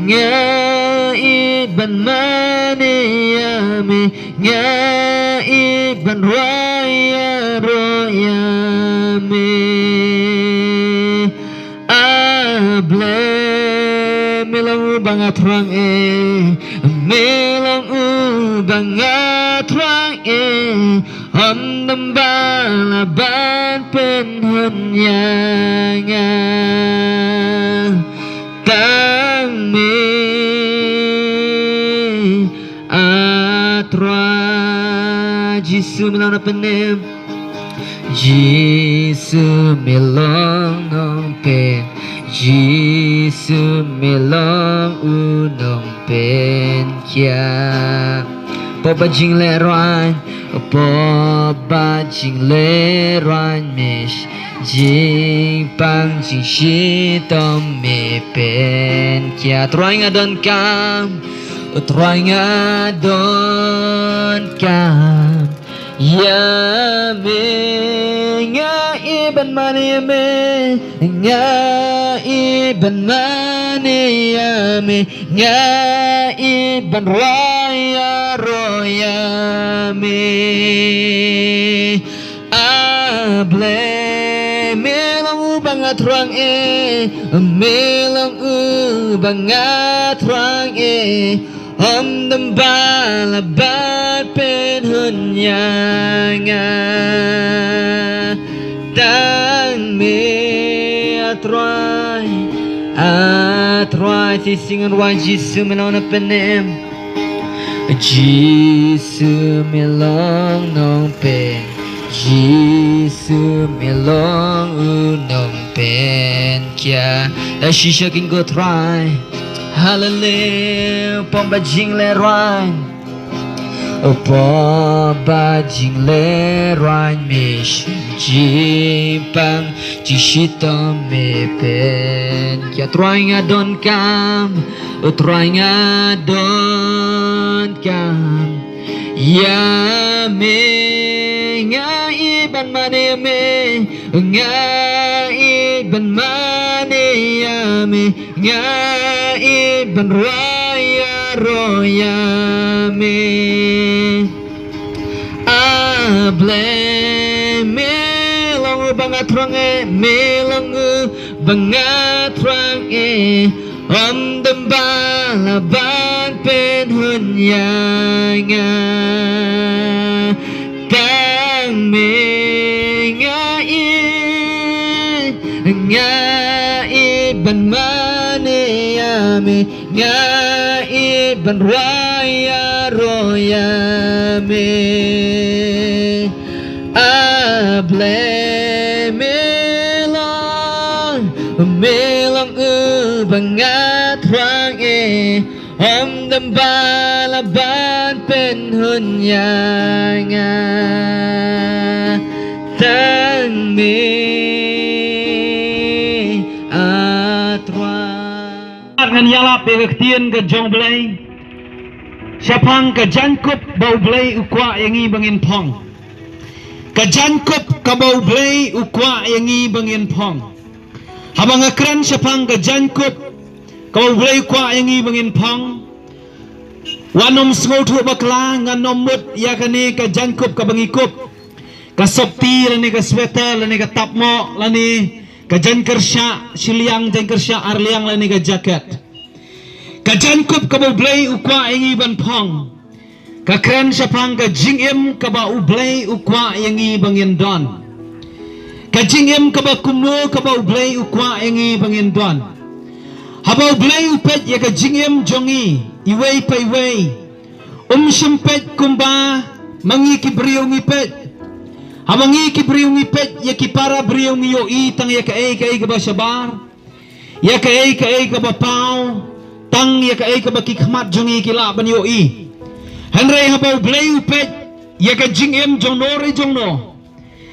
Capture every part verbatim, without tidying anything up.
Nga ïeit ban mane ïa me, nga ïeit ban rwai ïaroh ïa me. A Blei, me long uba nga thrang eh, me long uba nga thrang eh, ym don ba lah ban pynhun ïa nga. Tang me, a Trai. Jisu, me long na pyneh. Jisu, me long nongpynim. Jisu, me long u nongpynim. Pop ba jingleh rwai, pop ba jingleh rwai me, jingpang jingshitom me pynkylla. Trai nga donkam, Trai nga donkam ïa me, nga ïeit ban mane ïa me, nga ïeit ban mane ïa me, nga ïeit ban rwai ïaroh ïa me. A Blei, me long uba nga thrang eh, me long uba nga thrang eh, ym don ba lah ban pynhun ïa nga. Tang me, a Trai, a Trai. Shisien ngan rwai. Jisu, me long na pyneh. Jisu, me long nongpynim. Jisu, me long u nongpynim. Kylla da shisha kin ko Trai. Haleluya. Pop ba jingleh rwai, pop ba jingleh rwai me, jingpang jingshitom me pynkylla. Trai nga donkam, Trai nga donkam ïa me, nga ïeit ban mane ïa me, nga ïeit ban mane ïa me, nga ïeit ban rwai ïaroh ïa me. A Blei, me long uba nga thrang eh, me long uba nga thrang eh, ym don ba lah ban pynhun ïa nga. Tang me, nga ïeit, nga ïeit ban mane ïa me, nga ïeit ban rwai ïaroh ïa me. A Blei, me long, me long uba nga thrang eh, ym don ba lah ban pynhun ïa nga. Tang me, a Trai. Ngan ïalap ïa ka ktien ka jong U Blei shaphang ka jaiñkup ba U Blei u kwah ïa ngi ba ngin phong. Ka jaiñkup kaba U Blei u kwah ïa ngi ba ngin phong. Haba nga kren shaphang ka jaiñkup kaba U Blei u kwah ïa ngi ba ngin phong, wat nym sngewthuh bakla, ngan nym mut ïa kane ka jaiñkup kaba ngi kup, ka sopti lane ka sweater lane ka tapmoh lane ka jaiñkyrshah shiliang, jaiñkyrshah arliang lane ka jaket. Ka jaiñkup kaba U Blei u kwah ïa ngi ban phong ka kren shaphang ka jingim kaba U Blei u kwah ïa ngi ba ngin don. Ka jingim kaba kumno kaba U Blei u kwah ïa ngi ba ngin don. Haba U Blei u peit ïa ka jingim jong ngi iwei pa iwei, um shym peit kumba ma ngi ki briew ngi peit. Haba ngi ki briew ngi peit ïa ki para briew ngi ïohi tang ïa kaei kaei kaba shabar, ïa kaei kaei kaba paw, tang ïa kaei kaba ki khmat jong ngi ki lah ban ïohi. Hynrei haba U Blei u peit ïa ka jingim jong no re jong no,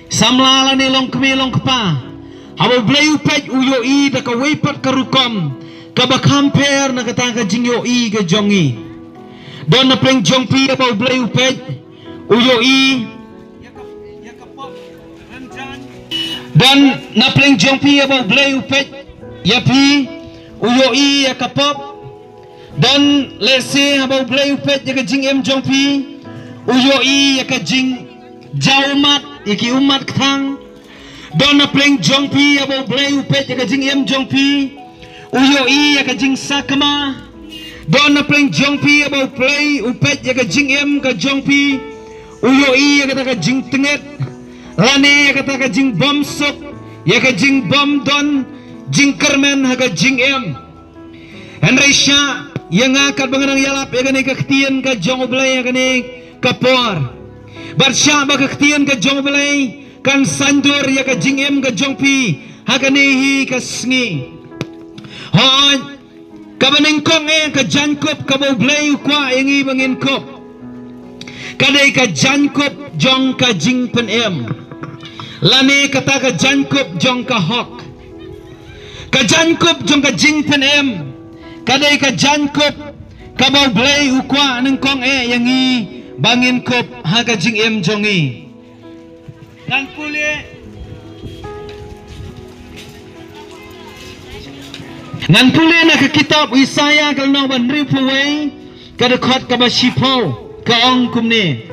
samla lane longkmie longkpa, haba U Blei u peit u ïohi da kawei pat ka rukom kaba kham pher na kata ka jingïohi ka jong ngi. Don na pdeng jong phi haba U Blei u peit u ïohi. Don na pdeng jong phi haba U Blei u peit ïa phi u ïohi ïa ka pop. Don lehse haba U Blei u peit ïa ka jingim jong phi, u ïohi ïa ka jingjaw ummat, ïa ki ummat kthang. Don na pdeng jong phi haba U Blei u peit ïa ka jingim jong phi, u ïohi ïa ka jingsakma. Don na pdeng jong phi haba U Blei u peit ïa ka jingim ka jong phi, u ïohi ïa kata ka jingtngit, lane ïa kata ka jingbymsuk, ïa ka jingbymdon jingkyrmen ha ka jingim. Hynrei shah ïa nga katba nga dang ïalap ïa kane ka ktien ka jong U Blei ïa kane ka por. Bad shah ba ka ktien ka jong U Blei kan saiñdur ïa ka jingim ka jong phi ha kane hi ka sngi. Hooid, kaba nyngkong eh ka jaiñkup kaba U Blei u kwah ïa ngi ba ngin kup, ka dei ka jaiñkup jong ka jingpynim, lane kata ka jaiñkup jong ka hok. Ka jaiñkup jong ka jingpynim ka dei ka jaiñkup kaba U Blei u kwah nyngkong eh ïa ngi ba ngin kup ha ka jingim jong ngi. Ngan pule, ngan pule na ka kitab u Isaïah ka lynnong ba hynriewphew wei, ka dkhot kaba shiphew, ka ong kumne.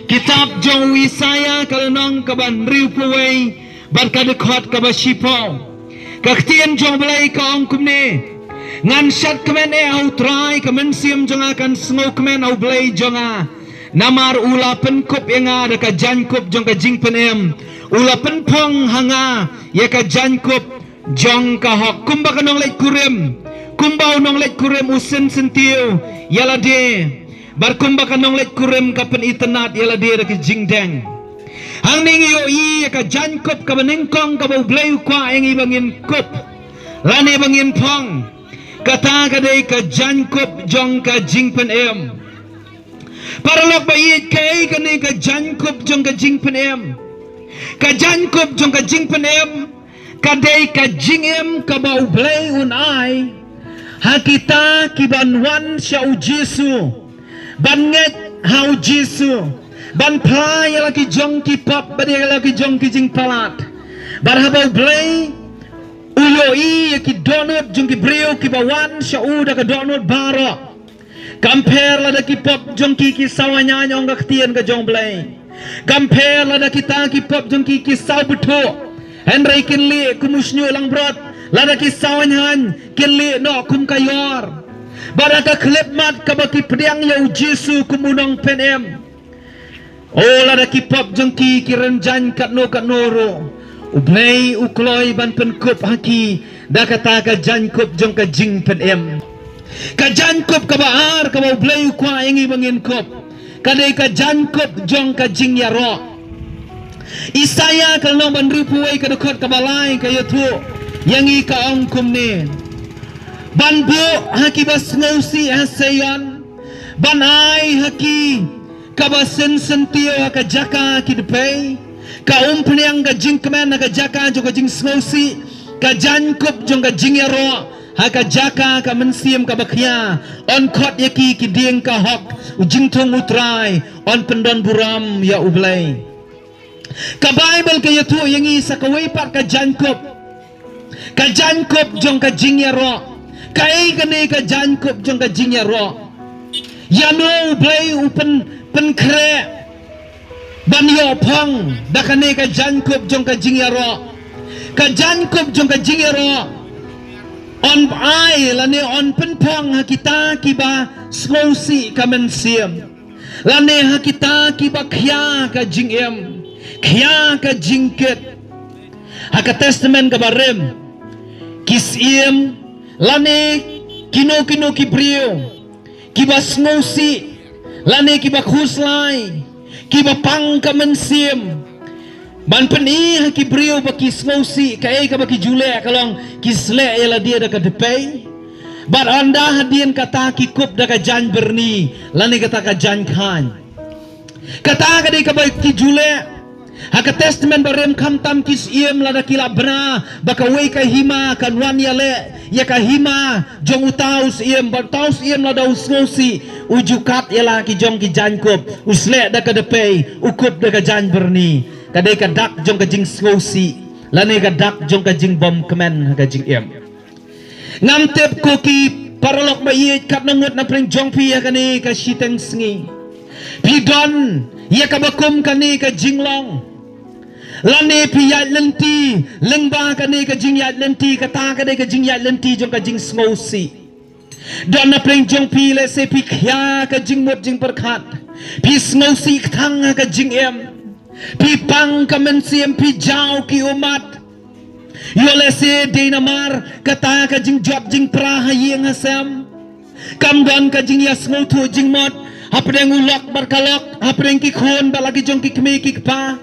Kitab jong u Isaïah ka lynnong kaba hynriewphew wei bad ka dkhot kaba shiphew. Ka ktien jong U Blei ka ong kumne. Ngan shad kmen eh ha U Trai, ka mynsiem jong nga kan sngew kmen ha U Blei jong nga. Namar u la pynkup ïa nga da ka jaiñkup jong ka jingpynim, u la pynphong ha nga ïa ka jaiñkup jong ka hok. Kumba ka nongleit kurim, kumba u nongleit kurim u synsyntiew ïa lade, bad kumba ka nongleit kurim ka pynitynnad ïa lade da ka jingdeng. Hangne ngi ïohi ïa ka jaiñkup kaba nyngkong kaba U Blei u kwah ïa ngi ba ngin kup, lane ba ngin phong. Kata ka dei ka jaiñkup jong ka jingpynim. Paralok ba ïeit, kaei kane ka jaiñkup jong ka jingpynim? Ka jaiñkup jong ka jingpynim ka dei ka jingim kaba U Blei un ai ha kita kiban wan sha u Jisu, ban ngeit ha u Jisu, ban phla ïa la ki jong ki pop bad ïa la ki jong ki jingpalat. Bad haba U Blei u ïohi ïa ki dohnud jong ki briew kiba wan sha u da ka dohnud baroh. Kam pher lada ki pop jong ki ki saw aiñ aiñ, ong ka ktien ka jong U Blei. Kam pher lada kita ki pop jong ki ki saw bthuh. Hynrei kin lieh kum u shñiuh langbrot. Lada ki saw aiñ aiñ kin lieh noh kum ka ïor. Bad ha ka khyllipmat kaba ki pdiang ïa u Jisu kum u nongpynim, o lada ki pop jong ki ki rynjaiñ katno katno ruh, U Blei u kloi ban pynkup ha ki da kata ka jaiñkup jong ka jingpynim. Ka jaiñkup kaba ar kaba U Blei u kwah ïa ngi ba ngin kup ka dei ka jaiñkup jong ka jingïaroh. Isaïah ka lynnong ba hynriewphew wei ka dkhot kaba lai ka ïathuh ïa ngi, ka ong kumne. Ban buh ha kiba sngewsih ha Seion, ban ai ha ki kaba synsyntiew ha ka jaka ki dpei. Ka umphniang ka jingkmen ha ka jaka jong ka jingsngewsih, ka jaiñkup jong ka jingïaroh ha ka jaka ka mynsiem kaba khia. Yn khot ïa ki ki dieng ka hok, u jingthung U Trai, yn pyndonburom ïa U Blei. Ka Baibl ka ïathuh ïa ngi sa kawei pat ka jaiñkup. Ka jaiñkup jong ka jingïaroh. Kaei kane ka jaiñkup jong ka jingïaroh? Ïano U Blei u pyn, pynkhreh ban ïoh phong da kane ka jaiñkup jong ka jingïaroh? Ka jaiñkup jong ka jingïaroh yn ai lane yn pynphong ha kita kiba sngewsih ka mynsiem, lane ha kita kiba khia ka jingim, khia ka jingkit. Ha ka Testament kaba rim, ki syiem lane kino kino ki briew kiba sngewsih lane kiba khuslai, kiba pang ka mynsiem, ban pyni ha ki briew ba ki sngewsih, kaei kaba ki ju leh ka long ki sleh ïa lade da ka dpei. Bad ynda hadien kata ki kup da ka jaiñbyrni lane kata ka jaiñkhaiñ. Kata ka dei kaba ki ju leh ha ka Testament ba rim. Khamtam ki syiem, lada ki la bna ba kawei ka hima kan wan ïaleh ïa ka hima jong uta u syiem, bad uta u syiem lada u sngewsih, u ju kat ïa la ki jong ki jaiñkup, u sleh da ka dpei, u kup da ka jaiñbyrni. Ka dei ka dak jong ka jingsngewsih lane ka dak jong ka jingbymkmen ha ka jingim. Ngam tip ko ki paralok ba ïeit, katno ngut na pdeng jong phi ha kane ka shiteng sngi phi don ïa kaba kum kane ka jinglong? Lane phi ïaid lynti lyngba kane ka jingïaid lynti, kata ka dei ka jingïaid lynti jong ka jingsngewsih. Don na pdeng jong phi lehse phi khia ka jingmut jingpyrkhat, phi sngewsih kthang ha ka jingim, phi pang ka mynsiem, phi jaw ki ummat. Ïoh lehse dei namar kata ka jingjot jingpra ha ïing ha sem. Kam don ka jingïasngewthuh jingmut hapdeng u lok bad ka lok, hapdeng ki khun bad la ki jong ki kmie ki kpa.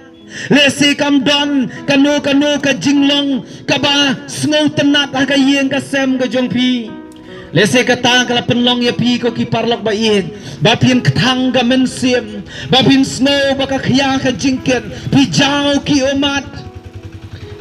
Lehse kam don kano kano ka jinglong kaba sngewtynnat ha ka ïing ka sem ka jong phi. Lehse kata ka la pynlong ïa phi ko ki paralok ba ïeit, ba phin kthang ka mynsiem, ba phin sngew ba ka khia ka jingkit, phi jaw ki ummat.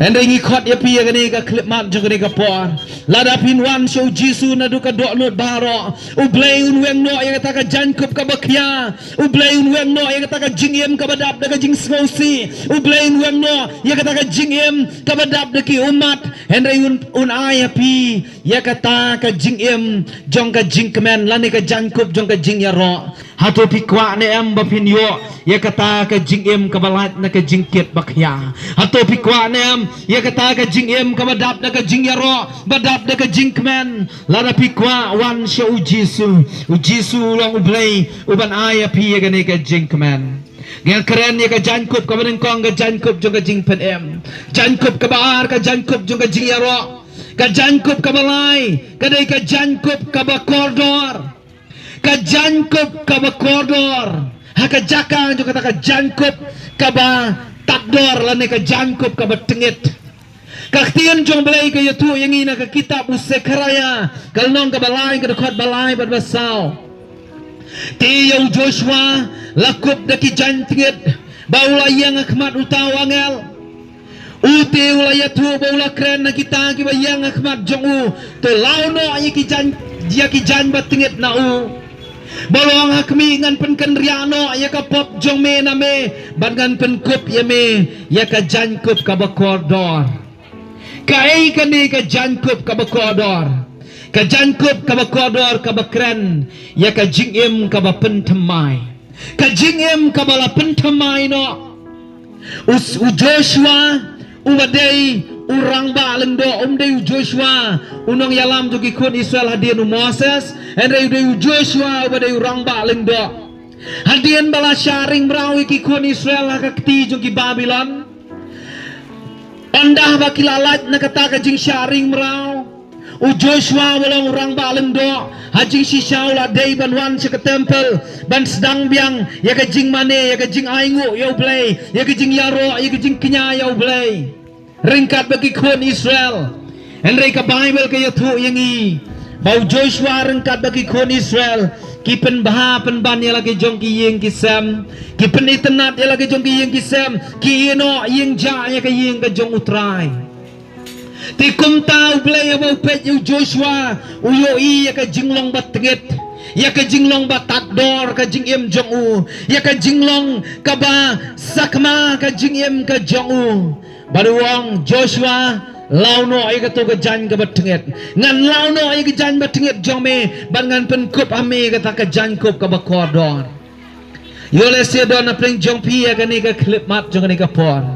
Hynrei ngi khot ïa phi ïa kane ka khyllipmat jong kane ka por. Lada phin wan sha u Jisu naduh ka dohnud baroh, U Blei un weng noh ïa kata ka jaiñkup kaba khia. U Blei un weng noh ïa kata ka jingim kaba dap da ka jingsngewsih. U Blei un weng noh ïa kata ka jingim kaba dap da ki ummat. Hynrei un, un ai ha phi ïa kata ka jingim jong ka jingkmen lane ka jaiñkup jong ka jingïaroh. Hato phi kwah ne em ba phin ïoh ïa kata ka jingim kaba lait na ka jingkit ba khia? Hato phi kwah ne em ïa kata ka jingim kaba dap da ka jingïaroh, ba dap da ka jingkmen? Lada phi kwah, wan sha u Jisu. U Jisu u long U Blei uban ai ïa phi ïa kane ka jingkmen. Ngi kren ïa ka jaiñkup kaba nyngkong, ka jaiñkup jong ka jingpynim. Jaiñkup kaba ar, ka jaiñkup jong ka jingïaroh. Ka jaiñkup kaba lai ka dei ka jaiñkup kaba kordor. Ka jaiñkup kaba kordor ha ka jaka jong kata ka jaiñkup kaba tatdor lane ka jaiñkup kaba tngit. Ka ktien jong Blei ka ïathuh ïa ngi na ka kitab u Sekharaïa, ka lynnong kaba lai, ka dkhot ba lai bad ba saw. Te ïa u Joshua la kup da ki jaiñ tngit ba u la ïeng ha khmat uta u angel. U te u la ïathuh ba u la kren na kita kiba ïeng ha khmat jong u, to law noh ïa ki jaiñ, ïa ki jaiñ ba tngit na u. Ba long ha khmih, ngan pynkynriah noh ïa ka pop jong me na me, bad ngan pynkup ïa me ïa ka jaiñkup kaba kordor. Kaei kane ka jaiñkup kaba kordor? Ka jaiñkup kaba kordor kaba kren ïa ka jingim kaba pynthymmai. Ka jingim kaba la pynthymmai noh. U, u Joshua uba dei u rangbah lyngdoh, um dei u Joshua u nongïalam jong ki khun Israel hadien u Moses, hynrei u dei u Joshua uba dei u rangbah lyngdoh. Hadien ba la shah ring mraw ïa ki khun Israel ha ka kti jong ki Babilon, ynda ba ki la lait na kata ka jingshah ring mraw, u Joshua uba long u rangbah lyngdoh, ha jingshisha u la dei ban wan sha ka templ ban sdang biang ïa ka jingmane, ïa ka jingainguh ïa U Blei, ïa ka jingïaroh, ïa ka jingkñia ïa U Blei ryngkat bad ki khun Israel. Hynrei ka Baibl ka ïathuh ïa ngi ba u Joshua ryngkat bad ki khun Israel ki pynbha pynban ïa la ki jong ki ïing ki sem, ki pynitynnad ïa la ki jong ki ïing ki sem, ki ïehnoh ïing jah ïa ka ïing ka jong U Trai. Te kumta U Blei haba u peit ïa u Joshua, u ïohi ïa ka jinglong ba tngit, ïa ka jinglong ba tatdor ka jingim jong u, ïa ka jinglong kaba sakma ka jingim ka jong u. Bad u ong, Joshua, law noh ïa kato ka jaiñ kaba tngit. Ngan law noh ïa ka jaiñ ba tngit jong me, bad ngan pynkup ha me kata ka jaiñkup kaba kordor. Ïoh lehse don na pdeng jong phi ïa kane ka khyllipmat jong kane ka por.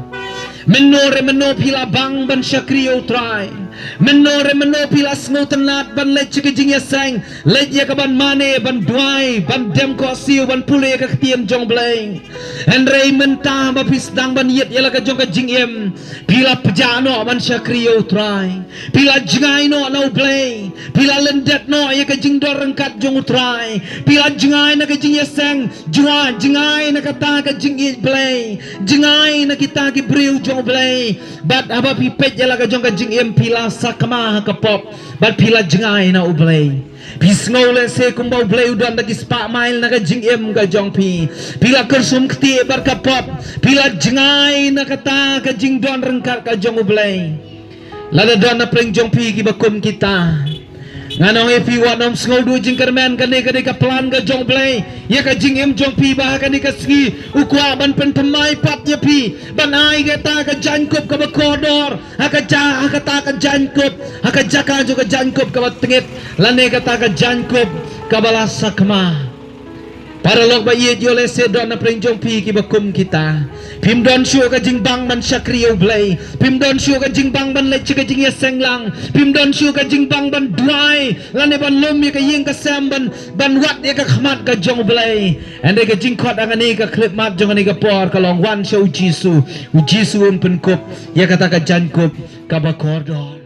Mynno re mynno phi la bang ban shakri ïa U Trai. Mynno re mynno phi la sngewtynnad ban leit sha ka jingïaseng, leit ïa ka ban mane, ban duwai, ban dem khohsiew, ban pule ïa ka ktien jong Blei. Hynrei mynta ba phi sdang ban ïit ïa la ka jong ka jingim, phi la pjah noh ban shakri ïa U Trai. Phi la jngai noh na U Blei. Phi la lyndet noh ïa ka jingdon ryngkat jong U Trai. Phi la jngai na ka jingïaseng. Jngai, jngai na kata ka jingïeit Blei. Jngai na kita ki briew jong U Blei. Bad haba phi peit ïa la ka jong ka jingim, phi la sakma ha ka pop. Bad phi la jngai na U Blei. Phi sngew lehse kumba U Blei u don da ki spah mail na ka jingim ka jong phi. Phi la kyrsum ktieh bad ka pop. Phi la jngai na kata ka jingdon ryngkat ka jong U Blei. Lada don na pdeng jong phi kiba kum kita, Ngan ong ïa phi, wat nym sngewduh jingkyrmen, kane ka dei ka plan ka jong U Blei ïa ka jingim jong phi, ba ha kane ka sngi u kwah ban pynthymmai pat ïa phi, ban ai kata ka jaiñkup kaba kordor ha ka ja, ha kata ka jaiñkup, ha ka jaka jong ka jaiñkup kaba tngit, lane kata ka jaiñkup kaba la sakma. Paralok ba ïeit, ïoh lehse don na pdeng jong phi kiba kum kita. Phim don shuh ka jingbang ban shakri ïa U Blei. Phim don shuh ka jingbang ban leit sha ka jingïaseng lang. Phim don shuh ka jingbang ban duwai lane ban lum ïa ka ïing ka sem, ban, ban wad ïa ka khmat ka jong U Blei. Hynrei ka jingkhot ha kane ka khyllipmat jong kane ka por ka long, wan sha U Jisu. U Jisu un pynkup ïa kata ka jaiñkup kaba kordor.